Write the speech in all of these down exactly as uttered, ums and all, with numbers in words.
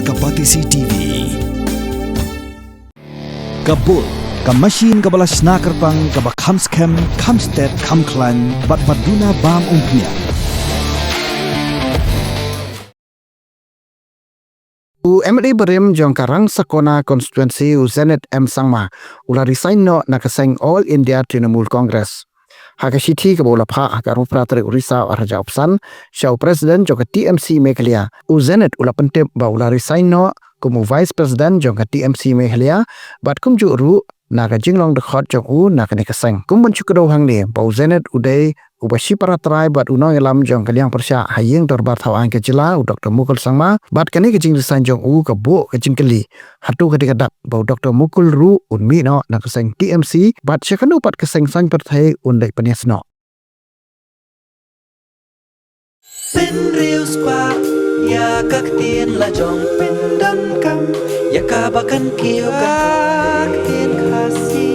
Ka Batesi T V. Ka Bull, ka machine kaba la shna kyrpang, kaba kham skhem, kham stet, kham khlaiñ, bad ba duna bam umphniang. U M L A barim jong ka Rangsakona constituency, u Zenith M Sangma, u la resign noh na ka seng All India Trinamool Congress. Ha ka shithi kaba u la phah ha ka arphew phra tarik u Risaw arhajar arphew san sha u President jong ka T M C Meghalaya, u Zenith u la pyntip ba u la resign noh kum u Vice President jong ka T M C Meghalaya, bad kumjuh ruh na ka jinglong dkhot jong u na kane ka seng. Kum ban shu kdew hangne ba u Zenith u dei uba shipara trai bad u nongïalam jong ka liang pyrshah ha ïing dorbar thaw aiñ ka jylla, u Doctor Mukul Sangma, bad kane ka jingresign jong u ka buh ka jingkylli, hato ka dei ka dak ba u Doctor Mukul ruh un mih noh na ka seng T M C, bad sha kano pat ka seng saiñ pyrthei un leit pynïasnoh. Pynriewspah ïa ka ktien la jong, pyndonkam ïa kaba kan kiew, ka ktien Khasi,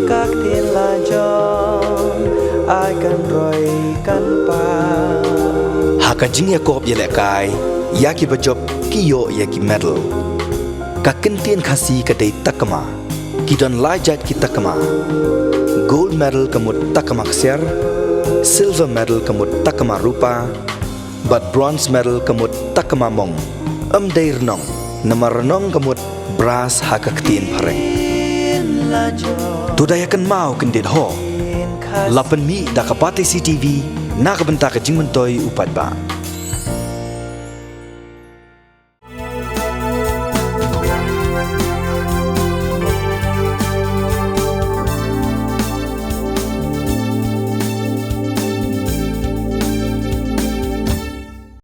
ka ktien la jong, ai kan roi kan pang. Ha ka jingïakop ïalehkai ïa kiba jop, ki ïoh ïa ki medal. Ka ktien Khasi ka dei takma. Ki don lai jait ki takma. Gold medal ka mut takma ksiar, silver medal ka mut takma rupa, bad bronze medal ka mut takma mong. Ym dei rnong, namar rnong ka mut brass ha ka ktien phareng. To da ïa kynmaw kyndit ho. La pynmih da ka Batesi T V na ka bynta ka jingmyntoi u paidbah.